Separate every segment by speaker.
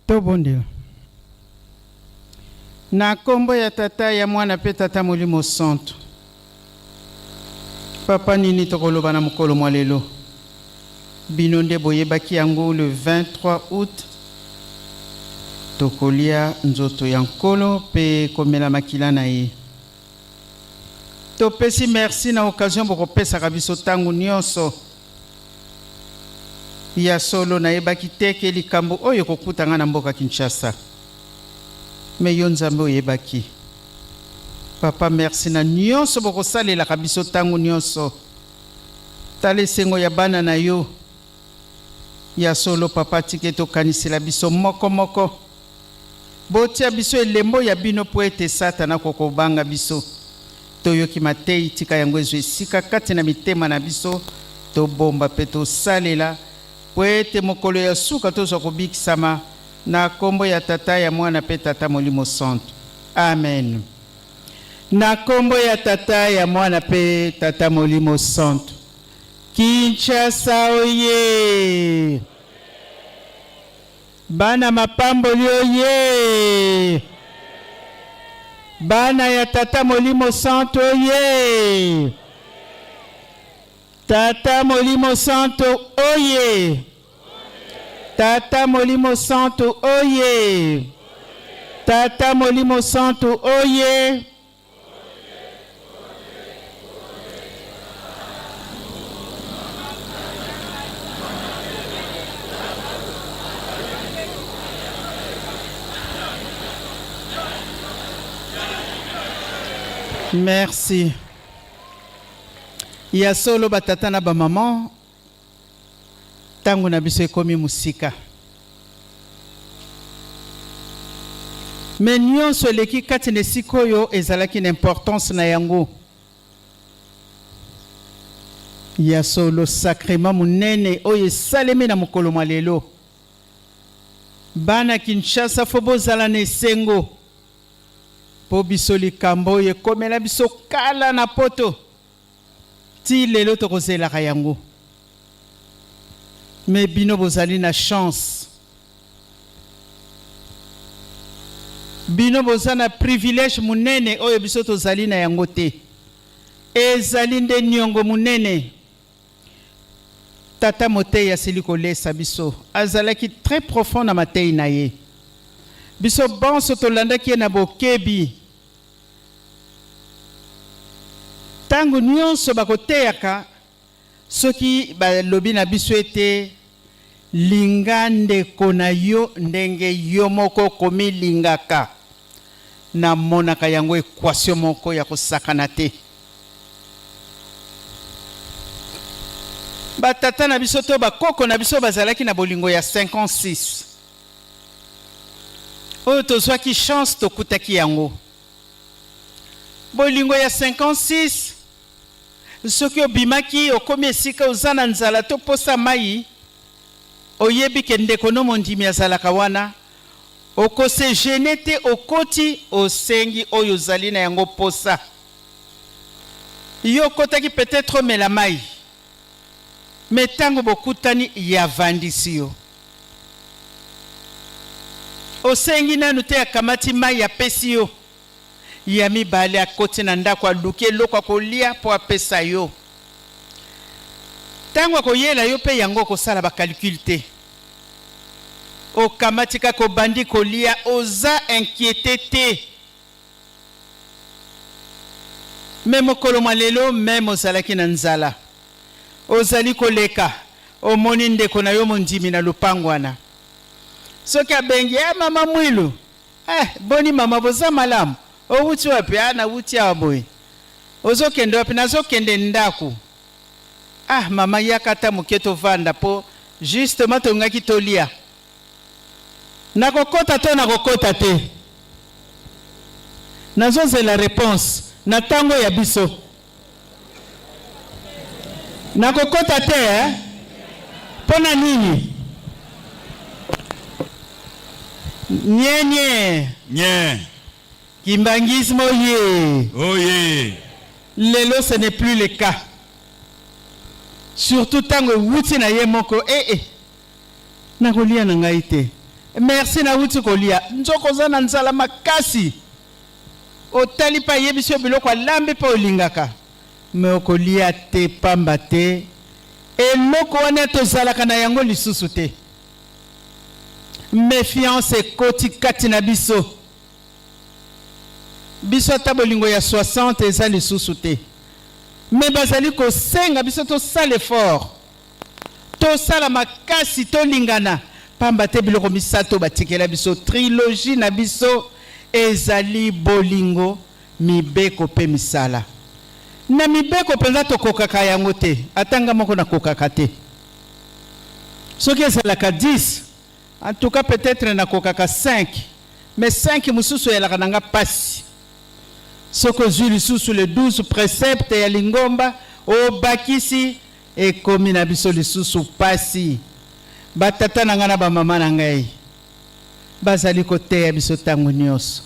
Speaker 1: Tobondela. Na kombo ya Tata, ya Mwana pe Tata Molimo Santu. Papa, nini tokoloba na mokolo mwa lelo? Bino nde boyebaki yango le 23 août tokolia nzoto ya Nkolo pe komela makila na ye. Topesi merci na occasion bokopesaka biso tango nionso. Ya solo nayebaki te ke likambo oyo ekokuta nga na mboka Kinshasa. Mais yo Nzambe oyebaki. Papa merci na nionso bokosalelaka biso tango nionso. Tala esengo ya bana na yo. Ya solo papa tika ete okanisela biso moko moko. Botia biso elembo ya bino mpo ete Satana akoka kobanga biso. Toyoki mateyi, tika yango ezwa esika kati na mitema na biso, tobomba mpe tosalela, mpo ete mokolo ya suka tozwa kobikisama, na kombo ya Tata, ya Mwana mpe Tata Molimo Santu. Amen. Na kombo ya Tata, ya Mwana mpe Tata Molimo Santu. Kinshasa oye! Bana mapamboli oyee! Bana ya Tata Molimo Santu oyee! Tata Molimo Santu oye! Tata Molimo Santu oye! Tata Molimo Santu oye! Merci. Ya solo ba tata na ba maman Tango na biso ekomi musika. Mais nionso eleki kati na esika oyo ezalaki na importance na yango. Ya solo sacrement munene oyo esalemi na mokolo mwa lelo. Bana Kinshasa faut bozala na esengo po biso likambo oyo ekomela biso kala na poto. Ti lelo tokozelaka yango. Mais bino bozali na chance. Bino boza na privilège munene oyo biso tozali na yango te. Ezali nde niongo munene. Tata moteyi asili kolesa biso. Azalaki très profond na mateyi na ye. Biso banso tolandaki ye na bokebi. Ntango nyonso bakoteyaka, soki balobi na biso ete, Linga ndeko na yo ndenge yo moko okomilingaka, namonaka yango equation moko ya kosakana te. Batata na biso to bakoko na biso bazalaki na bolingo ya 56. Oyo tozwaki chance tokutaki yango. Bolingo ya 56 soki obimaki okomi esika oza na nzala to posa mayi oyebi ke ndeko no mondimi azalaka wana oko se gener te okoti osengi oyo ozali na yango posa. Yo okotaki peut etre omela mayi mais tango bokutani ye avandisi yo. Osengi nanu te akamati mayi apesi yo. Ya mibale akoti na ndako aluki eloko ya kolia po apesa yo. Tango akoyela yo pe yango okosala ba calcul te. Okamati kaka obandi kolia oza inquiete te. Mais mokolo mwa lelo meme ozalaki na nzala ozali koleka omoni ndeko na yo mondimi na lopango wana soki abengi eh mama Mwilu eh boni mama boza malamu owuti wapi ah nawuti awa boye ozokende wapi nazokende ndaku ah mama yaka ata moke tovanda po justement tolingaki tolia Nakokota to nakokota te? Nazozela reponse na tango ya biso. Nakokota te eh? Pona nini? Nye nye.
Speaker 2: Nye.
Speaker 1: Kimbanguisme oye.
Speaker 2: Oye.
Speaker 1: Lelo ce n'est plus le cas. Surtout tango ewuti na ye moko eh eh. Nakolia na ngai te. Merci, nauti kolia. Nzoko oza na nzala makasi, otali mpe ayebisi yo biloko alambi mpe olingaka, mais okolia te, pamba te eloko wana tozalaka na yango lisusu te. Méfiance ekoti kati na biso. Biso ata bolingo ya 60 eza lisusu te, mais bazali kosenga biso tosala effort, tosala makasi, tolingana, pamba te biloko misato batikela biso, trilogie na biso, ezali bolingo, mibeko mpe misala. Na mibeko mpenza tokokaka yango te, ata nga moko nakokaka te. Soki ezalaka 10, en tout cas peut-être nakokaka 5, mais 5 mosusu eyalaka na nga pasi. Soki ozwi lisusu le 12 précepte ya lingomba, obakisi, ekomi na biso lisusu pasi. Batata na ngai na bamama na ngai bazali koteya biso ntango nyonso.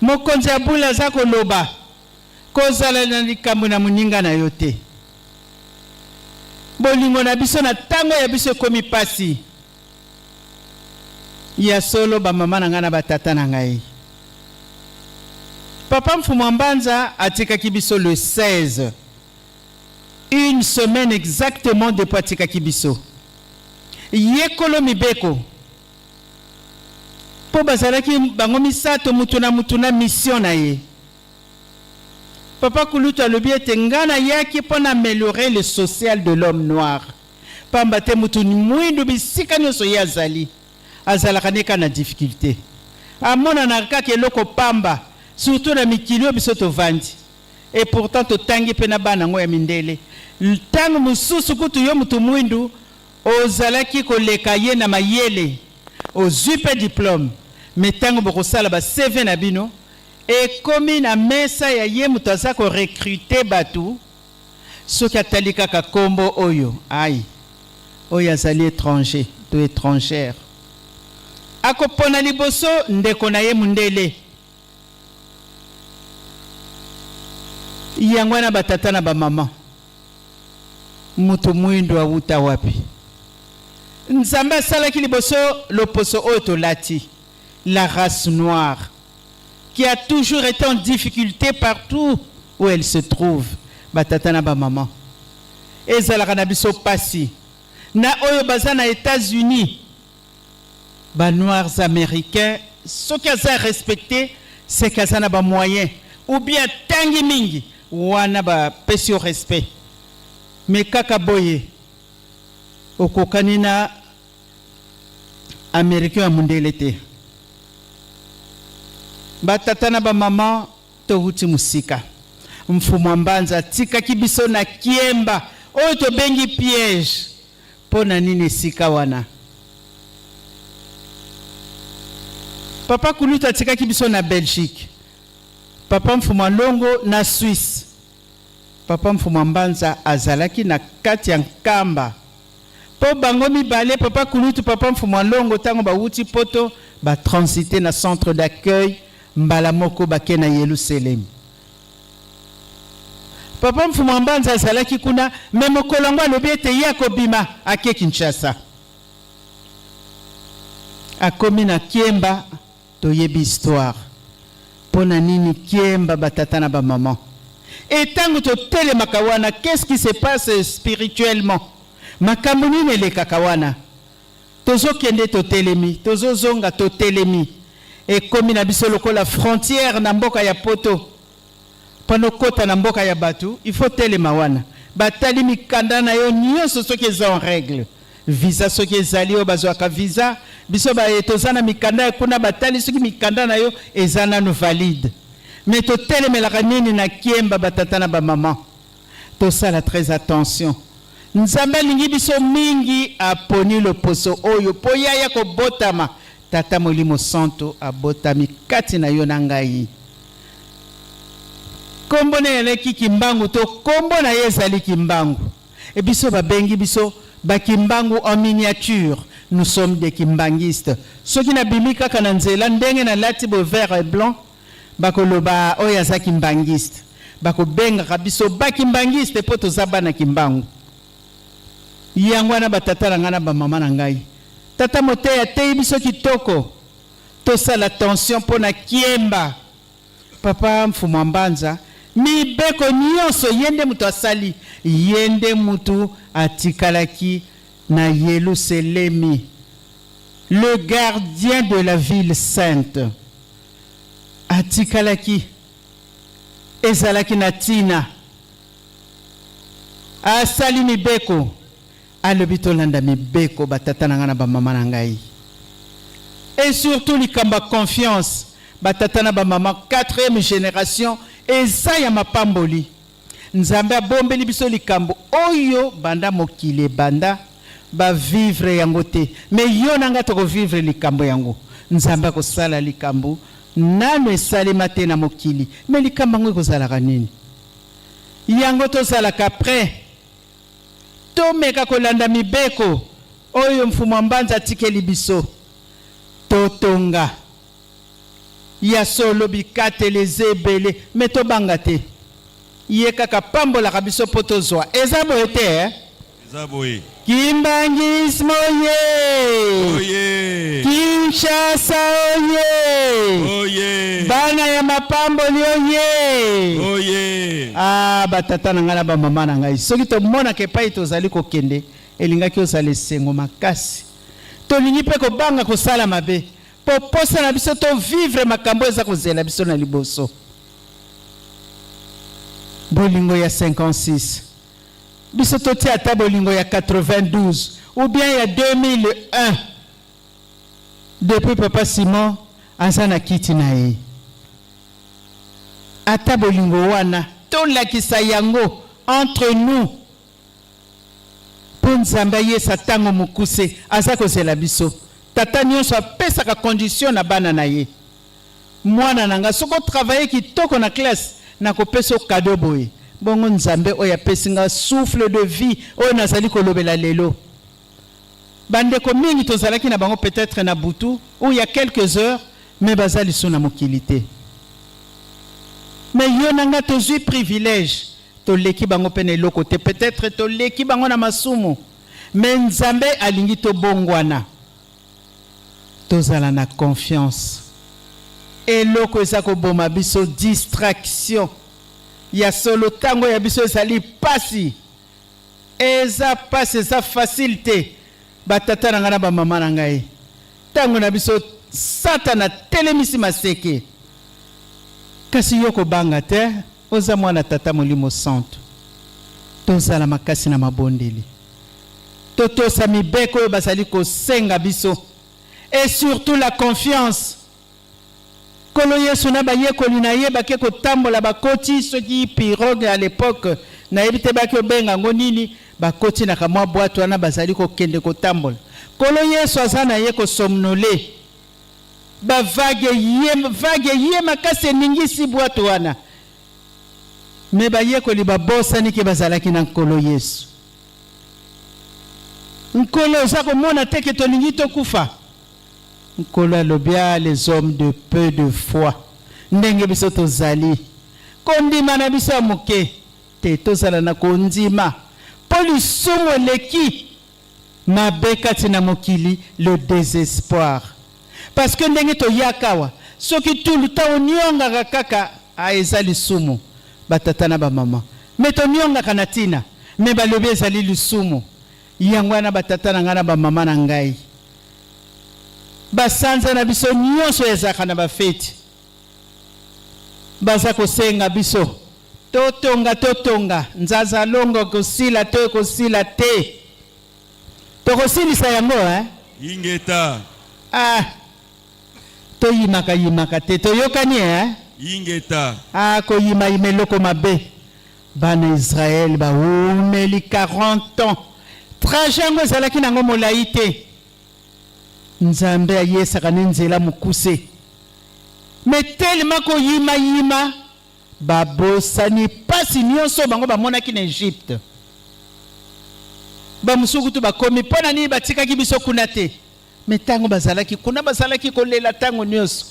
Speaker 1: Mokonzi ya bula aza koloba: kozala na likambo na moninga na yo te. Bolingo na biso na ntango ya biso ekomi pasi ya solo. Bamama na ngai na batata na ngai, papa Mfumu Mbanza atikaki biso le 16, une semaine exactement depuis atikaki biso. Yekolo mibeko, mpo bazalaki bango misato, mutu na mutu na mission na ye. Papa Kulutu alobi ete ngai nayaki mpo na améliorer le social de l'homme noir, pamba te mutu mwindu, bisika nyonso ye azali, azalaka ne kaka na difficulté, amonanaka kaka eloko pamba, surtout na mikili oyo biso tovandi. Et pourtant totangi mpe na bana yango ya mindele. Ntango mosusu kutu yo mutu mwindu ozalaki koleka ye na mayele, ozwi mpe diplôme, mais ntango bokosala ba CV na bino, ekomi na mesa ya ye moto aza korecruter bato, soki atali kaka nkombo oyo, ai, oyo azali étranger to étrangère, akopona liboso ndeko na ye mundele. Yango wana, batata na bamama, moto mwindo awuta wapi? Nzambe asalaki liboso loposo oyo tolati, la race noire, qui a toujours été en difficulté partout où elle se trouve. Batata na bamama, ezalaka na biso pasi na oyo baza na États-Unis, banoirs américains. Soki aza respecté, c'est qu'aza na bamoyen ou bien atangi mingi, wana bapesi yo respect. Mais kaka boye okokani na Américain ya mondele te. Batata na bamama, towuti mosika. Mfumu wa Mbanza atikaki biso na Kiemba oyo tobengi piège. Mpo na nini esika wana? Papa Kulutu atikaki biso na Belgique, papa Mfumu Alongo na Suisse. Papa Mfumu Mbanza azalaki na kati ya Nkamba, mpo bango mibale, papa Kulutu, papa Mfumu Alongo, ntango bawuti Poto, batransiter na centre d'accueil, mbala moko bake na Yelusalemi. Papa Mfumu Mbanza azalaki kuna, mais mokolo yango alobi ete ye akobima, ake Kinshasa. Akomi na Kiemba, toyebi histoire. Mpo na nini Kiemba? Batata na bamama, e ntango totelemaka wana, qu'est-ce qui se passe spirituellement? Makambo nini elekaka wana? Tozokende, totelemi, tozozonga, totelemi. Ekomi na biso lokola frontière na mboka ya Poto. Mpona okɔta na mboka ya bato, il faut telema wana, batali mikanda na yo nyonso soki eza en règle, visa soki ezali, oyo bazwaka visa. Biso baye toza na mikanda ya kuna, batali soki mikanda na yo eza nanu valide. Mais totelemelaka nini na Kiemba? Batata na bamama, tosala très attention. Nzambe alingi biso mingi, aponi loposo oyo mpo yaya kobotama. Tata Molimo Santo abotami kati na yo na ngai. Nkombo na ye eleki Kimbangu, to nkombo na ye ezali Kimbangu. E biso babengi biso bakimbangu en miniature. Nous sommes des kimbanguistes. Soki nabimi kaka na nzela ndenge nalati bo vert et blanc, bakoloba oyo aza kimbanguiste. Bakobengaka biso bakimbanguiste mpo toza bana Kimbangu. Yango wana, batata na ngai na bamama na ngai, Tata moteyi ateyi biso kitoko. Tosala attention mpo na Kiemba. Papa Mfumu a Mbanza, mibeko nionso ye nde moto asali, ye nde mutu atikalaki na Yeluselemi, le gardien de la ville sainte. Atikalaki, ezalaki na tina. Asali mibeko, alobi tolanda mibeko ba tata na ngai na ba mama na ngai. Et surtout likambo ya confiance, ba tata na ba mama quatrième generation eza ya mapamboli. Nzambe abombeli biso likambo oyo banda mokili ebanda ba vivre yango te, mais yo na ngai toko vivre likambo yango. Nzambe akosala likambo nanu esalema te na mokili, mais likambo yango ekozalaka nini? Yango tozalaka pret tomeka kolanda mibeko oyo Mfumu a Mbanza atikeli biso. Totonga. Ya solo bikateli eza ebele mais tobanga te. Ye kaka apambolaka biso po tozua. Eza boye te eh?
Speaker 2: Eza boye.
Speaker 1: Kimbanguisme oye!
Speaker 2: Oye!
Speaker 1: Kinshasa oye!
Speaker 2: Oye!
Speaker 1: Bana ya mapamboli oye!
Speaker 2: Oye!
Speaker 1: Ah ba tata na ngai na ba mama na ngai, soki tomonaka epai tozali kokende, elingaki ozala esengo makasi. Tolingi mpe kobanga kosala mabe, mpo posa na biso to vivre makambo oyo eza kozela biso na liboso. Bolingo ya 56. Biso totia ata bolingo ya 92 ou bien ya 2001 depuis papa Simon aza na kiti na ye. Ata bolingo wana tolakisa yango entre nous po Nzambe ayesa tango mokuse aza kozela biso. Tata nionso apesaka condition na bana na ye. Mwana na nga soki o travailler kitoko na classe nako pesa yo cadeau boye. Bongo Nzambe oyo apesi nga souffle de vie oyo nazali kolobela lelo. Ba ndeko mingi tozalaki na bango peut etre na butu ou ya quelques heures mais baza lisusu na mokili te. Mais yo na nga tozui privilège toleki bango pe na eloko te peut etre toleki bango na masumu mais Nzambe alingi tobongwana. Tozala na confiance. Eloko eza koboma biso distraction. Ya solo tango ya biso ezali pasi. Eza pasi eza facile te. Ba tata na ngai na ba mama na ngai. Tango na biso satana atelemisi maseke. Kasi yo kobanga te oza mwana tata molimo santu. Tozala makasi na mabondeli. Totosa mibeko oyo bazali kosenga biso et surtout la confiance. Nkolo Yesu na bayekoli na ye bake kotambola bakoti soki pirogue à l'epoque nayebi te baki obenga yango nini bakoti na kamwa bwato wana bazali kokende kotambola. Nkolo Yesu aza na ye ko somnoler ba vague eye vague eye makasi eningisi bwato wana. Mais bayekoli babosani ke bazalaki na Nkolo Yesu. Nkolo, oza komona te ke tolingi tokufa? Nkolo alobi, Ah, les hommes de peu de foi, ndenge biso tozali, kondima na biso ya moke. Te, tozala na kondima, mpo lisumu eleki mabe kati na mokili, le desespoir. Parce que ndenge toyaka awa, soki tout le temps oniongaka kaka, ah eza lisumu, ba tata na ba maman. Mais toniongaka na tina, mais balobi ezali lisumu. Yango wana ba tata na ngai na ba maman na ngai, ba sanza na biso nionso ezalaka na ba feti, baza kosenga biso totonga, totonga, nzaza longo ekosila to ekosila te. Tokosilisa yango hein?
Speaker 2: Ingeta.
Speaker 1: Ah. Toyimaka yimaka te. Toyokani hein?
Speaker 2: Ingeta.
Speaker 1: Ah, koyima yima eloko mabe. Bana Israël bawumeli 40 ans. Trajet yango ezalaki nango molayi te. Nzambe ayesaka ne nzela mokuse. Mais tellement koyima yima Babosani pasi nionso bango bamonaki na Egypte. Ba mosusu kutu bakomi, mpo na nini batikaki biso kuna te? Mais tango bazalaki kuna, bazalaki kolela tango nionso.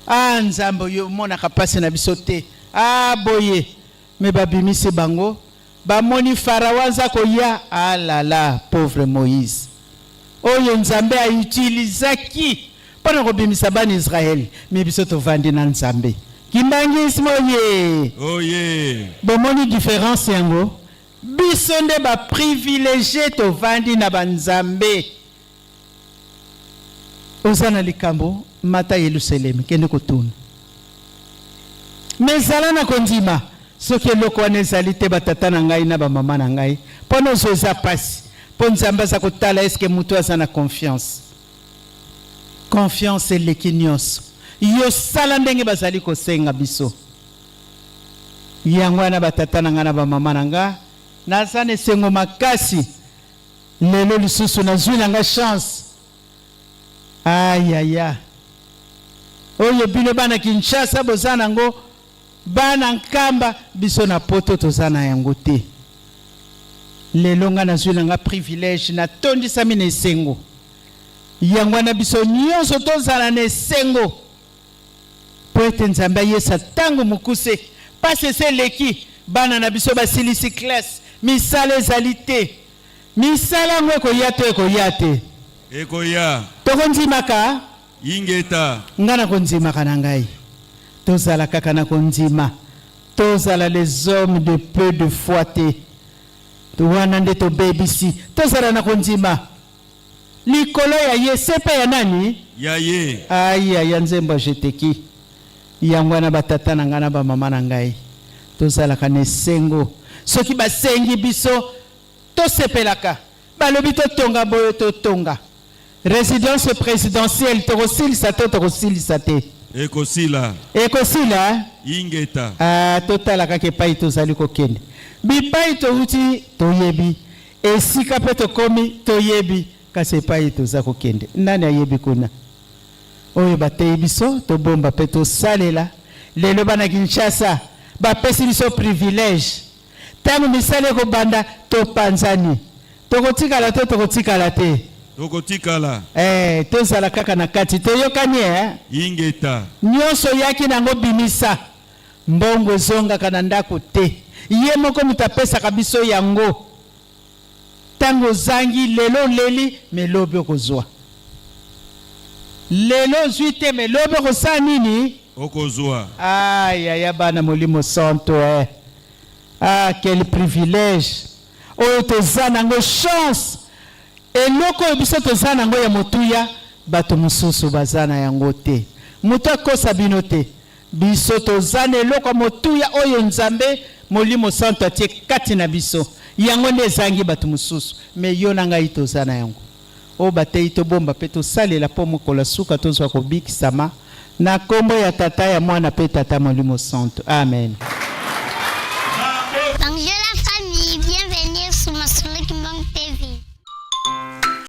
Speaker 1: Ah Nzambe, yo omonaka pasi na biso te? Ah boye. Mais babimisi bango, bamoni Pharaon aza koya. Ah la la, pauvre Moïse. Oyo Nzambe a utilisaki mpo na kobimisa bana Israël, mais biso tovandi na Nzambe. Kimbanguisme oye!
Speaker 2: Oye!
Speaker 1: Bomoni difference yango? Biso nde ba privilegies tovandi na ba Nzambe. Oza na likambo, mata Yelusalemi, kende kotuna. Mais zala na kondima, soki eloko wana ezali te, ba tata na ngai na ba mama na ngai, mpo na ozwa eza pasi, mpo Nzambe aza kotala est-ce que mutu aza na confiance. Confiance eleki nionso. Yo sala ndenge bazali kosenga biso. Yango wana ba tata na ngai na ba mama na nga, naza na esengo makasi lelo lisusu nazui na nga chance. Ayaya. Oyo bino bana Kinshasa boza nango, bana Nkamba, biso na poto toza na yango te. Lelo nga nazui na nga privilège, natondisami na esengo. Yango wana biso nionso tozala na esengo mpo ete Nzambe ayesa tango mokuse. Pasi esi eleki, bana na biso basilisi classe, misala ezali te. Misala yango ekoya to ekoya te?
Speaker 2: Ekoya.
Speaker 1: Tokondimaka?
Speaker 2: Ingeta.
Speaker 1: Nga nakondimaka na ngai. Tozala kaka na kondima. Tozala les hommes de peu de foi te. Wana nde tobebisi. Tozala na kondima. Likolo ya ye, se pe ya nani?
Speaker 2: Ya ye.
Speaker 1: Ai aya nzembo ya Jeteki. Yango wana ba tata na ngai na ba mama na ngai, tozalaka na esengo soki basengi biso. Tosepelaka balobi totonga boye totonga residence presidentielle tokosilisa to tokosilisa te?
Speaker 2: Ekosila.
Speaker 1: Ekosila?
Speaker 2: Ingeta.
Speaker 1: Ah, totala kaka epai tozali kokende. Bipai towuti toyebi, esika pe tokomi toyebi, kasi epai toza kokende nani ayebi kuna? Oyo bateyi biso tobomba pe tosalela. Lelo bana Kinshasa bapesi biso privilège. Tango misala ekobanda, topanzani. Tokotikala to tokotikala te?
Speaker 2: Tokotikala.
Speaker 1: Ee, tozala kaka na kati. Toyokani ee?
Speaker 2: Ingeta.
Speaker 1: Nionso oyaki nango bimisa. Mbongo ezongaka na ndako te. Ye moko moto apesaka biso yango. Tango ozangi, lelo oleli, mais lobi okozua. Lelo ozui te, mais lobi okosala nini?
Speaker 2: Okozua.
Speaker 1: Ah yaya bana molimo santo eh. Ah quel privilège oyo toza nango chance eloko oyo biso toza nango ya motuya bato mosusu baza na yango te moto akosa bino te biso toza na eloko ya motuya oyo Nzambe molimo santo atie kati na biso yango nde ezangi bato mosusu mais yo na ngai toza na yango oyo bateyi tobomba pe tosalela po mokolo ya suka tozwa kobikisama na kombo ya Tata ya Mwana pe Tata Molimo Santu. Amen.